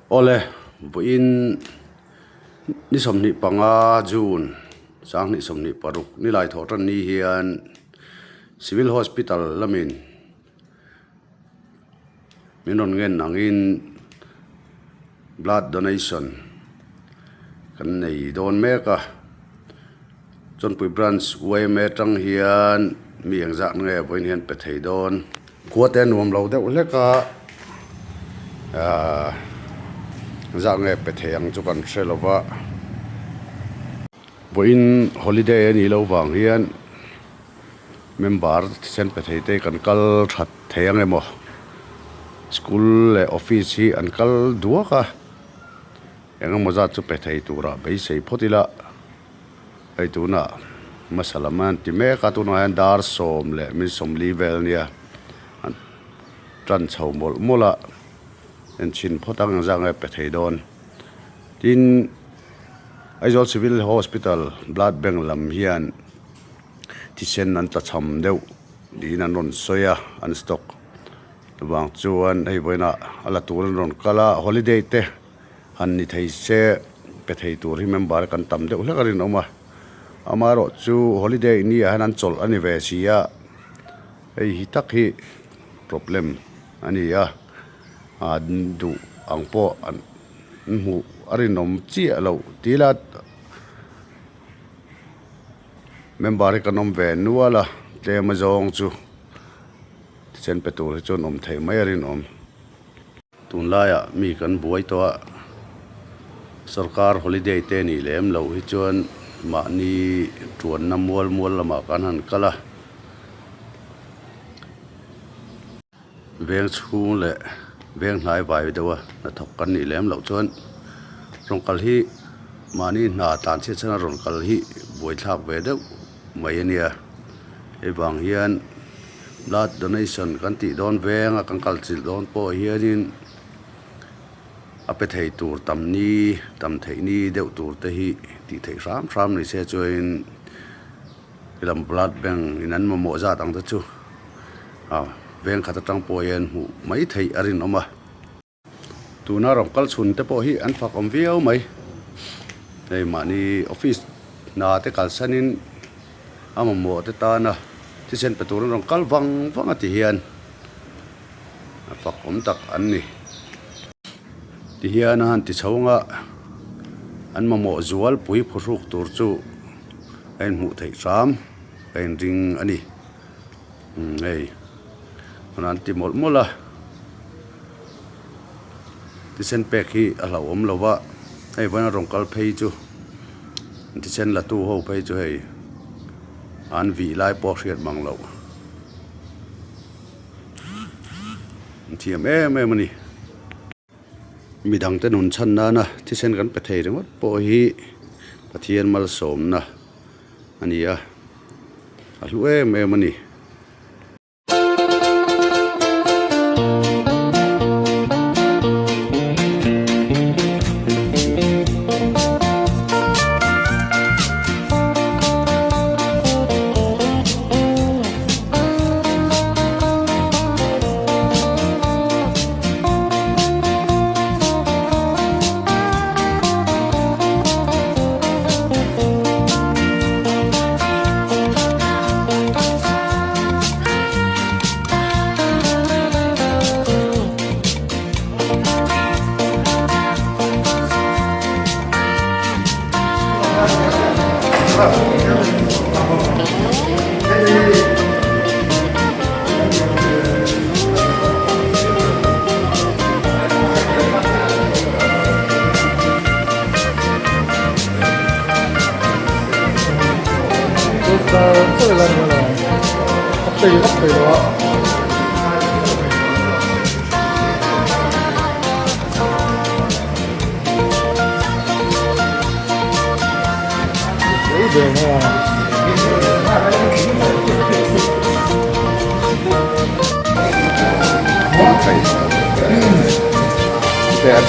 Awle, vawiin ni 25 June 2026 nilai thawh tan ni hian Civil Hospital lamin min rawn ngen angin blood donation kan nei dawn mek a, Chawnpui Branch yma atang hian mi engzah nge vawiin hian pe thei dawn. Khua te nuam lo deuh hlek a, ahh engzah nge pe thei ang chu kan hre lo va, vawiin holiday a nih loh vang hian member thisen pe thei te kan kal that thei ang emaw school leh office hi an kal duak a, engemaw zat chu pe thei turah beisei phawt ila. Hei tunah hmasa lam an ti mek a tunah hian dar sawm leh min sawmli vel ania an tan chho mawlh mawlh a enchhin phawt ang engzah nge pe thei dawn tin Aizawl Civil Hospital Blood Bank lam hian thisen an tla cham deuh niin an rawn sawi a an stock chuvang chuan hei vawiinah a la tur an rawn kal a holiday te. Han ni thei se pe thei tur hi member kan tam deuh hlek a rinawm a, amaherawh chu holiday ni ah hian an chawlh a ni ve si a, hei hi tak hi problem a ni a, an duh ang pawh an hmuh a rinawm chiah loh tih ila member hi kan awm ve nual a tlem azawng chu thisen pe tur hi chuan awm theih mai a rinawm. Tunlaiah mi kan buai tawh a, sorkar holiday te nih lem loh hi chuan mahni tuanna mual mual lamah kan han kal a, veng chhung leh veng hnai vai deuha hnathawk kan nih lem loh chuan rawn kal hi mahni hna tlan chhiat chhan a rawn kal hi buaithlak ve deuh mai a nia. Hei vang hian blood donation kan tih dawn veng a kan kal chilh dawn pawh hianin a pe thei tur tam ni tam theih ni deuh tur te hi tih theih hram hram ni se chuanin helam blood bank in an mamawh zat ang te chu ah veng khat atang pawh hian hmuh mai theih a rinawm a. Tuna rawn kal chhun te pawh hi an fak awm viau mai. Hei mahni office hna te kalsanin a mamawh te tana thisen pe turin rawn kal vang vang a ti hian a fak awm tak an ni. Ti hian a han ti chho ang a, an mamawh zual pui phuhruk tur chu a inhmuh theih hram a inring a ni. Umm hei an ti mawlh mawlh a thisen pek hi a hlauhawm lo va hei vawiin a rawn kal phei chu thisen la tu ho phei chu hei an vih lai pawh a hriat mang loh an thiam em em a ni. Midangte nun chhan nana thisen kan pe thei ringawt pawh hi Pathian malsawmna a ni a, a hlu em em a ni.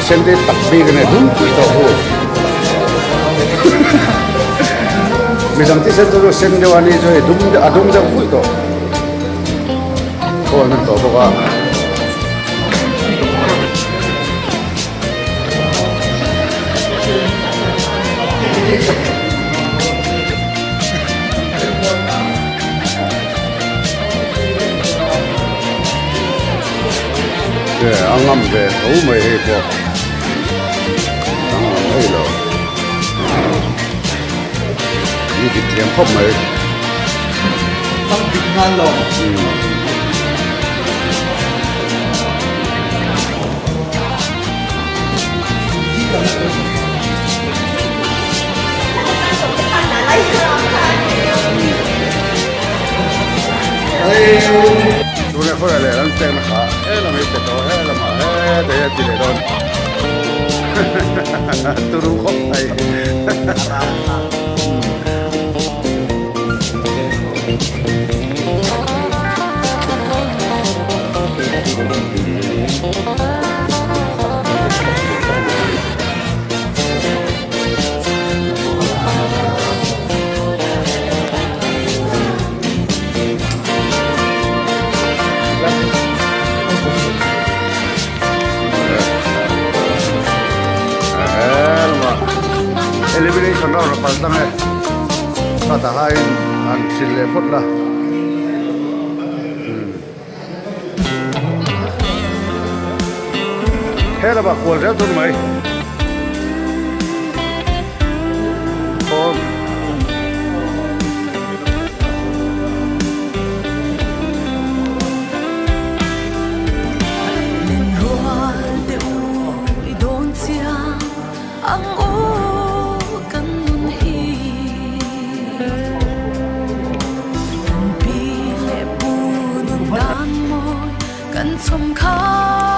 Sen te tak bik a ni dum pui tawh hu midang te sen chu sen deuh a ni chu hei dum a dum deuh pui tawh khawl nan tawh bawk a. ngam ve tho mai hei pawh danglam mai lo an dik thiam khawp mai. Tam dik nghal lo. Tuna khawiah leh ram pekna kha he lam hi pe tawh he lamah he te hi a ti leh dawn turu khawp mai. Elimination round a pal tlang e ka ta hain han sil leh phawt la. He lamah kual zel tur mai. Aw.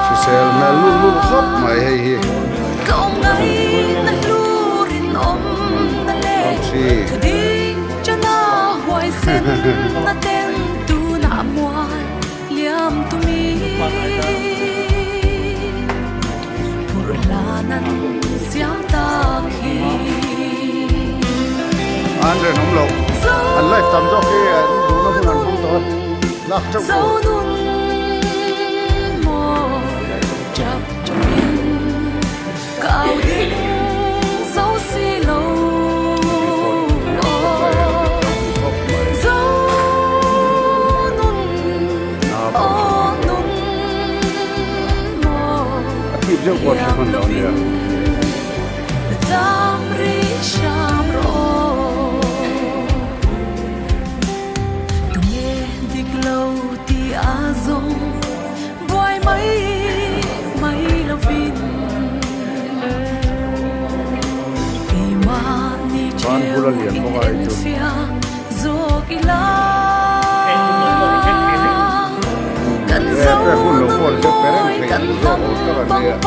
Hrisel hmel lul lul khawp mai hei hi. An rinawm loh an life tam zawk hi an duhna hun an hmang tawh a lak teuh tur. A thip deuh pawh a hre hman lo ania. Ban bul a lian bawk a hei chu. He pek hun lo pawh an zep pe reng thei tur zawk awm tak an nia.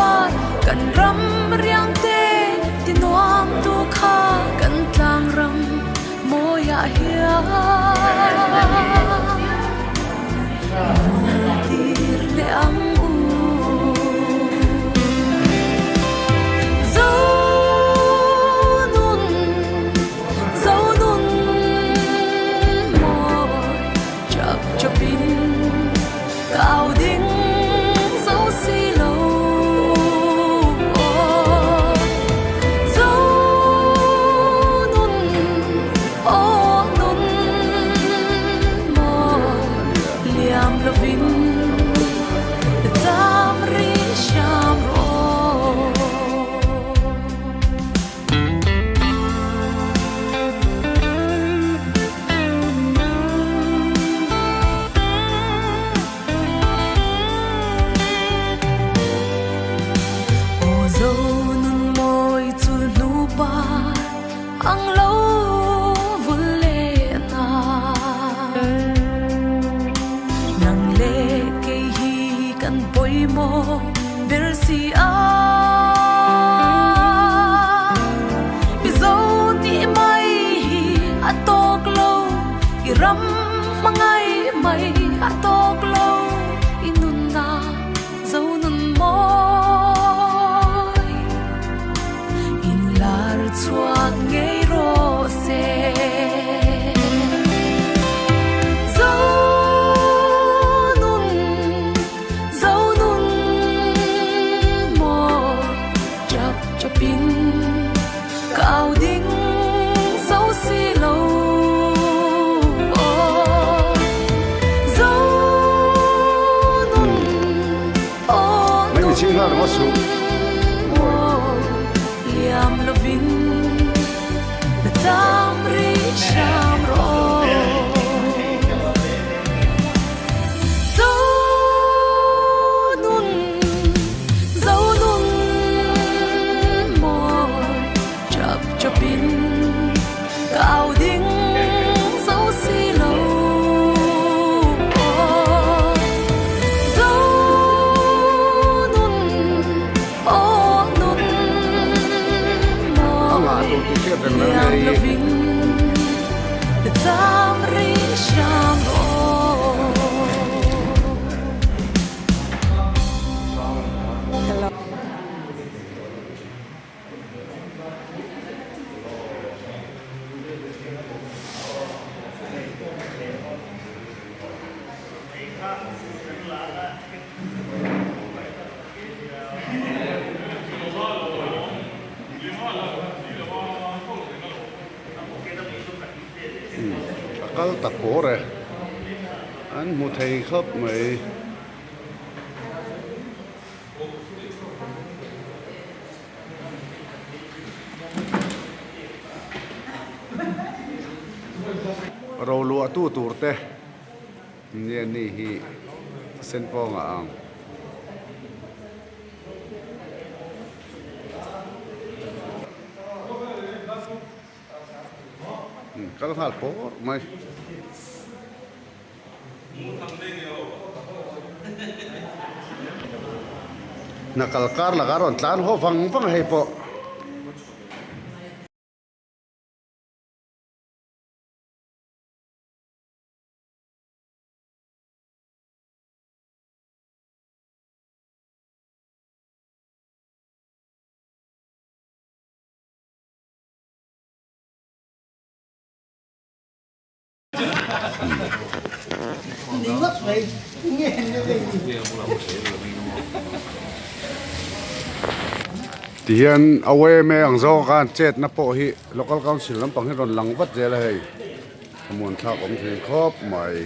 suh. A ngah tur tih hriat reng reng nei hi. A kal ta pawr e, an hmu thei khawp mai. Roluah tu tur te nia ni hi sen pawng a ang. Kal nghal pawr mai. Hna kal kar lakah a rawn tlan haw vang vang a hei pawh. Tihian a yma ang zawng khan chetna pawh hi local council lampang hi rawn lang vat zel a hei thlamuan thlak awm thei khawp mai.